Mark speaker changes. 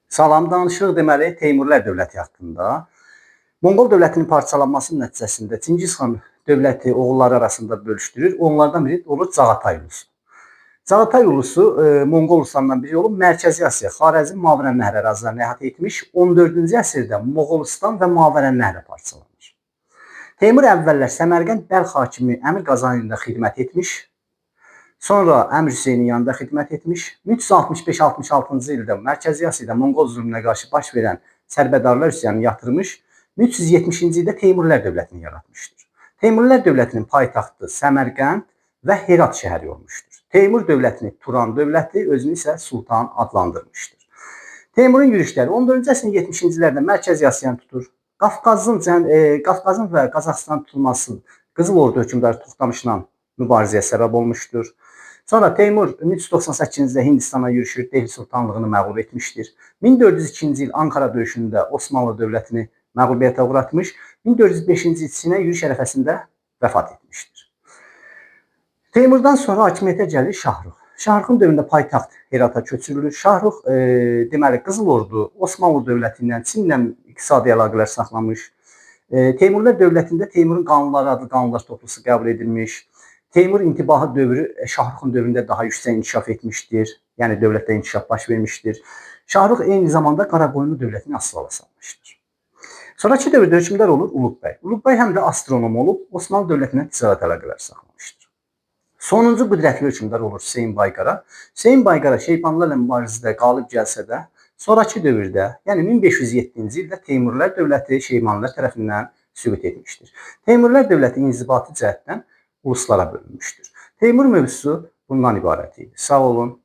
Speaker 1: Salam, danışırıq deməli Teymurilər dövləti haqqında. Monqol dövlətinin parçalanması nəticəsində Çingiz xan dövləti oğulları arasında bölüşdürür. Onlardan biri olur Çağatay ulusu. Çağatay ulusu Monqol uluslarından biri olub Mərkəzi Asiya, Xarəzm, Mavərənləhr ərazilərini əhatə etmiş. 14-cü əsrdə Moğolistan və Mavərənləhrə parçalanır. Teymur əvvəllər Səmərqənd Bəlx hakimi Əmir Qazanində xidmət etmiş. Sonra Əmir Hüseynin yanında xidmət etmiş. 1365-66-cı ildə Mərkəzi Asiyada Monqol zülmünə qarşı baş verən Sərbədarlar üsyanını yatırmış. 1370-ci ildə Teymurilər dövlətini yaratmışdır. Teymurilər dövlətinin paytaxtı Səmərqənd və Herat şəhəri olmuşdur. Teymur dövlətini Turan dövləti, özünü isə Sultan adlandırmışdır. Teymurun yürüşləri 14-cü əsrin 70-ci illərində Mərkəzi Asiyanı tutur. Qafqazın və Qazaxıstan tutulması Qızıl Ordu hökmdarı Toxtamışla mübarizəyə səbəb olmuşdur. Sonra Teymur 1398-ci ildə Hindistana yürüşür, Dehli Sultanlığını məğlub etmişdir. 1402-ci il Ankara döyüşündə Osmanlı dövlətini məğlubiyyətə uğratmış. 1405-ci il Çinə yürüş ərəfəsində vəfat etmişdir. Teymurdan sonra hakimiyyətə gəlir Şahrux. Şahruxun dövründə paytaxt Herata köçürülür. Şahrux deməli Qızıl Ordu Osmanlı dövləti ilə Çinlə iqtisadi əlaqələr saxlamış. Teymurlar dövlətində Teymurun qanunları adlı qanunlar toplusu qəbul edilmiş. Teymur intibahı dövrü Şahruxun dövründə daha yüksək inkişaf etmişdir. Yəni dövlətdə inkişaf baş vermişdir. Şahrux eyni zamanda Qaraqoyunlu dövlətini asfala salmışdır. Sonrakı dövrdə hökmdar olur Uluq bəy. Uluq bəy həm də astronom olub, Osmanlı dövlətinə ticarət əlaqələri saxlamışdır. Sonuncu qüdrətli hökmdar olur Hüseyn Bayqara. Hüseyn Bayqara Şeybanlılarla mübarizədə qalib gəlsə də, sonrakı dövrdə, yəni 1507-ci ildə Teymurilər dövləti Şeybanlılar tərəfindən süqut etmişdir. Teymurilər dövləti inzibati cəhətdən uluslara bölünmüşdür. Teymur mövzusu bundan ibarət idi. Sağ olun,